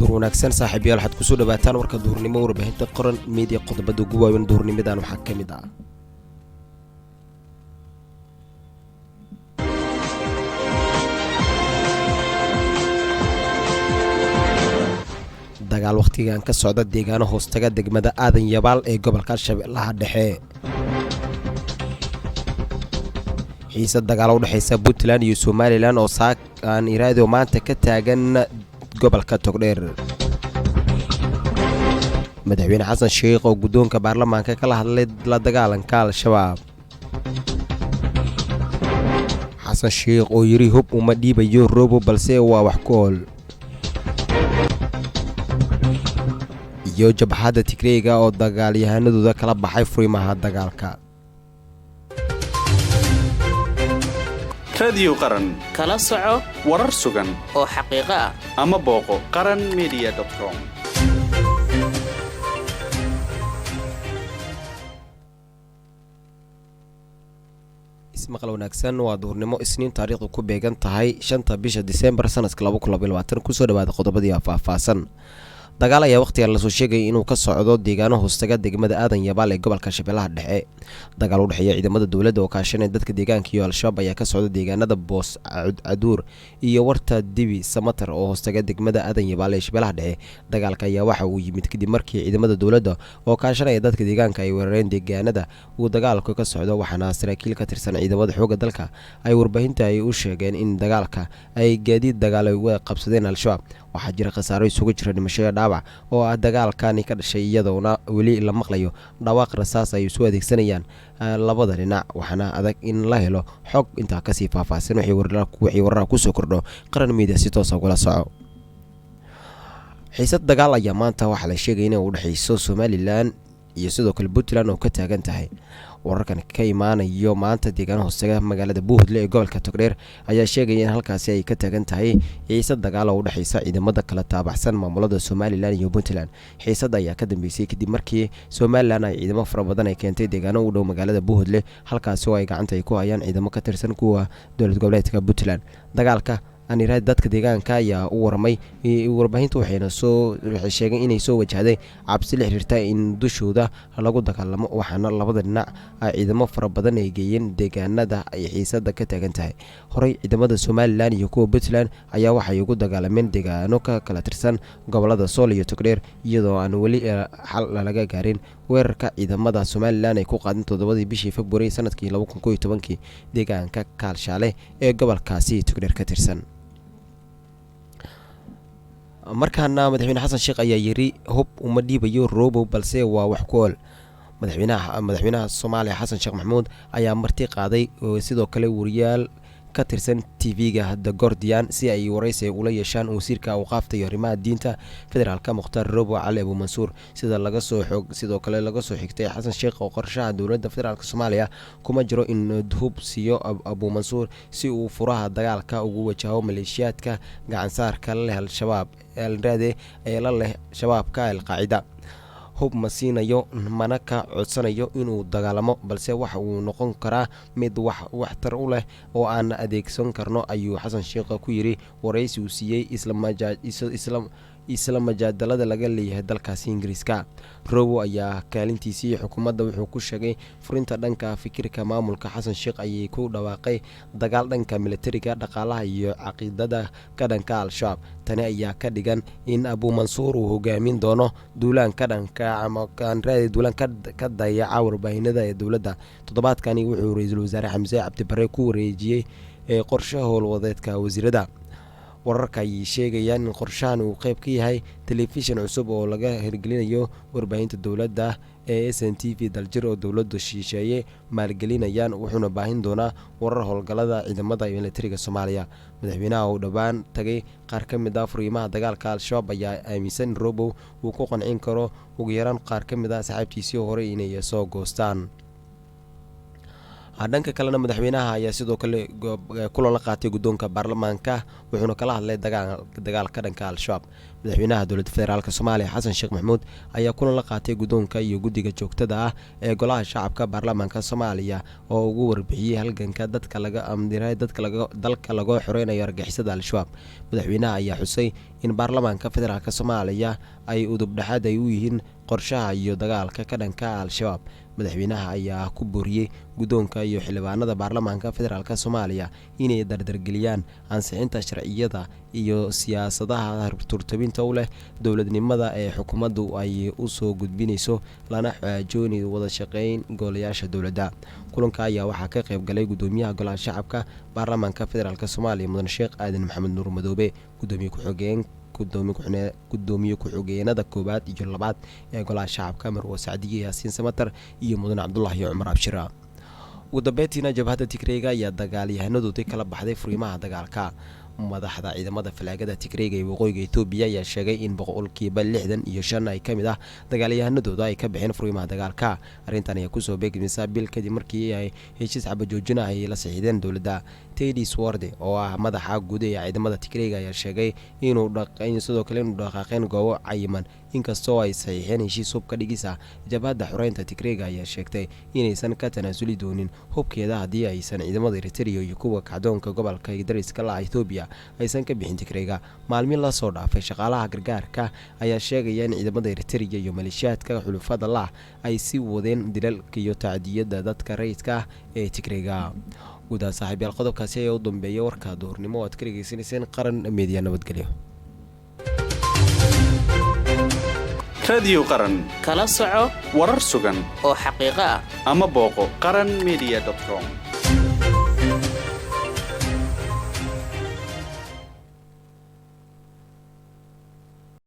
Duur wanaagsan saaxiibayaal, waxaad kusoo dhawaataan warka duhurnimo warbaahinta Qoran Media. Qodobada ugu waaweyn duhurnimadan waxaa ka mid ah: dagaal wakhtigan ka socda deegaano hoostaga degmada Aadan Yabaal ee gobolka Shabeellaha Dhexe, xiise dagaalo udhexeysa Puntland iyo Somalilan oo saakaan iraado maanta ka taagan gobolka Togdheer, madaxweyne Xasan Sheikh oo guddoonka baarlamaanka kala hadlay la dagaalanka Al-Shabaab, Xasan Sheikh oo yiri hub uma dhiibayo Robo balse waa wax ku ool, iyo jabhadda Tigreyga oo dagaalyahanadooda kala baxay furimaha dagaalka. Radiyo Qaran. Kala soco warar sugan oo xaqiiqo ah ama booqo Qaran Media com. Ismaqal wanaagsan, waa duhurnimo Isniin, taariikhdu ku beegan tahay 5-ta bisha Disembar sanadka 2022. Kusoo dhawaada qodobadii faahfaahsan. Dagaal ayaa wakhtigan lasoo sheegayay inuu ka socdo deegaano hoostaga degmada Aadan Yabaal ee gobolka Shabeellaha Dhexe. Dagaal u dhexeeya ciidamada dowladda oo kaashanaya dadka deegaanka iyo Al-Shabaab ayaa ka socda deegaanada Boos Caduur iyo Warta Dibi Samatar oo hoostaga degmada Aadan Yabaal ee Shabeellaha Dhexe. Dagaalka ayaa waxa uu yimid kadib markii ciidamada dowladda oo kaashanaya dadka deegaanka ay weerareen deegaanada uu dagaalku ka socdo, waxaana saraakiil ka tirsan ciidamada xoogga dalka ay warbaahinta ay u sheegeen in dagaalka ay gaadiid dagaal ay uga qabsadeen Al-Shabaab. Waxaa jira khasaaro isugu jira dhimasho iyo dhaawac oo ah dagaalkani ka dhashay, iyadoona weli la maqlayo dhawaaq rasaas ay isu adeegsanayaan labada dhinac, waxaana adag in la helo xog intaa kasii faahfaahsan. Wixii wararka kusoo kordho, Qaran Media si toosa ugula soco. Xiisad dagaal ayaa maanta waxaa la sheegaya inay u dhexeyso Somalilan iyo sidoo kale Puntland oo ka taagan tahay. Wararkan ka imaanayo maanta deegaano hoostaga magaalada Buuhodle ee gobolka Togdheer ayaa sheegaya in halkaasi ay ka taagan tahay xiisad dagaal oo udhexeysa ciidamada kala taabaxsan maamulada Somalilan iyo Puntland. Xiisada ayaa ka dambeysay kadib markii Somalilan ay ciidamo fara badan ay keentay deegaano u dhow magaalada Buuhodle, halkaasi oo ay gacanta ay ku hayaan ciidamo ka tirsan kuwa dowlad goboleedka Puntland. Dagaalka aniraad dadka deegaanka ayaa u waramay warbaahinta, waxayna soo waxay sheegeen inay soo wajahday cabsi la xiriirta in dushooda lagu dagaalamo, waxaana labada dhinac ay ciidamo fara badan ay geeyeen deegaanada ay xiisada ka taagan tahay. Horey ciidamada Somalilan iyo kuwa Puntland ayaa waxay ugu dagaalameen deegaano ka kala tirsan gobolada Sool iyo Togdheer, iyadoo aan weli xal laga gaarin weerarka ciidamada Somalilan ay ku qaadeen 7-dii bishii February sanadkii 2011-kii deegaanka Kaalshaale ee gobolkaasi Togdheer ka tirsan. Markaana madaxweyne Xasan Sheekh ayaa yiri hub uma dhiibayo Robow balse waa wax ku ool. Madaxweynaha Soomaaliya Xasan Sheekh Maxamuud ayaa marti qaaday sidoo kale wariyaal ka tirsan TV-ga The Guardian si ay waraysi ula yeeshaan wasiirka awqaafta iyo arrimaha diinta federaalka Mukhtaar Robo Cali Abuumansuur. Sida laga soo xog sidoo kale laga soo xigtay Xasan Sheekh oo qorshaha dowladda federaalk Soomaaliya kuma jiro in hub siiyo Abuumansuur si uu furaha dagaalka ugu wajaho maleeshiyaadka gacansaarka la leh Al-Shabaab alraade ee la leh Shabaabka Alqaacida. Hub ma siinayo mana ka codsanayo inuu dagaalamo, balse waxa uu noqon karaa mid wax waxtar u leh oo aan adeegsan karno, ayuu Xasan Sheekh ku yiri waraysi uu siiyey isla majaadalada laga leeyahay dalkaasi Ingiriiska. Robo ayaa kaalintiisii xukuumadda wuxuu ku sheegay furinta dhanka fikirka maamulka Xasan Sheekh ayay ku dhawaaqay dagaal dhanka militariga, dhaqaalaha iyo caqiidada ka dhanka Al-Shabaab. Tani ayaa ka dhigan in Abuumansuur uu hogaamin doono duulaan ka dhanka ama kaanraadi duulaan ka dayaca warbaahinada ee dowladda. Toddobaadkani wuxuu ra-iisul wasaare Xamse Cabdibare ku wareejiyey qorshe howlwadeedka wasiirada. Wararka ayay sheegayaan in qorshahan uu qeyb ka yahay telefishin cusub oo laga hirgelinayo warbaahinta dowladda ee SNTV Daljir oo dowladdu shisheeye maalgelinayaan, wuxuuna baahin doonaa warar howlgallada ciidamada militariga Soomaaliya. Madaxweynaha uu dhowaan tagay qaar ka mid ah furiimaha dagaalka Al-Shabaab ayaa aaminsan in Robow uu ku qancin karo ugu yaraan qaar ka mid ah asxaabtiisii hore inay soo goostaan. Dhanka kalena, madaxweynaha ayaa sidoo kale kulan la qaatay guddoonka baarlamaanka, wuxuuna kala hadlay dagaal ka dhanka Al-Shabaab. Madaxweynaha Dowladda Federaalk Soomaaliya, Xasan Sheekh Maxamuud, ayaa kulan la qaatay guddoonka iyo guddiga joogtada ah ee Golaha Shacabka Baarlamaanka Soomaaliya, oo ugu warbixiyey halganka dadka laga amdiray dadka laga dalka laga xoreynayo argagixisada Al-Shabaab. Madaxweynaha ayaa xusay in Baarlamaanka Federaalk Soomaaliya ay udub dhexaad ay u yihiin qorshaha iyo dagaalka ka dhanka Al-Shabaab. Madaxweynaha ayaa ku booriyey guddoonka iyo xildhibaanada Baarlamaanka Federaalk Soomaaliya inay dardargeliyaan ansixinta sharciyada iyo siyaasadaha turtabinta u leh dowladnimada ee xukuumaddu ay usoo gudbinayso, lana xaajooni wada shaqeyn golayaasha dowladda. Kulanka ayaa waxaa ka qayb galay gudoomiyaha Golaha Shacabka Baarlamaanka Federaalk Soomaaliya, Mudan Sheekh Aadan Maxamed Nuur Madoobe, gudoomiye ku-xigeen gudoomiye ku-xigeenada koowaad iyo labaad ee Golaha Shacabka, Marwo Sacdiye Yaasiin Samatar iyo Mudan Cabdulaahi Cumar Abshira. Ugu dambeyntiina, jabhadda Tigreyga ayaa dagaalyahanadoodii kala baxday furiimaha dagaalka. Madaxda ciidamada falaagada Tigreyga ee waqooyiga Etoobiya ayaa sheegay in 65% ay ka mid ah dagaalyahanadooda ay ka baxeen furiimaha dagaalka. Arrintan ayaa kusoo beegmaysa bil kadib markii ay heshiis xabajoojina ay la saxiixdeen dowladda. Teddy Sworde, oo ah madaxa guud ee ciidamada Tigreyga, ayaa sheegay inuu sidoo kale inuu dhaqaaqeen goobo cayiman, inkastoo ay saxiixeen heshiis hubka dhigis ah. Jabhadda Xoreynta Tigreyga ayaa sheegtay inaysan ka tanaasuli doonin hubkeeda haddii aysan ciidamada Eritrea iyo kuwa kacdoonka gobolka dariska la ah Etoobiya aysan ka bixin Tigreyga. Maalmin lasoo dhaafay, shaqaalaha gargaarka ayaa sheegaya in ciidamada Eritrea iyo maleeshiyaadka xulufada lah ay sii wadeen dilalka iyo tacdiyada dadka rayidka ah ee Tigreyga. Guudaha saaxiibyaal, qodobkaasi ayaa u dambeeya warka duhurnimo oo aad ka dhegeysanayseen Qaran Media. Nabadgelyo. Radiyo Qaran. Kala soco warar sugan oo xaqiiqo ah ama booqo qaranmedia.com.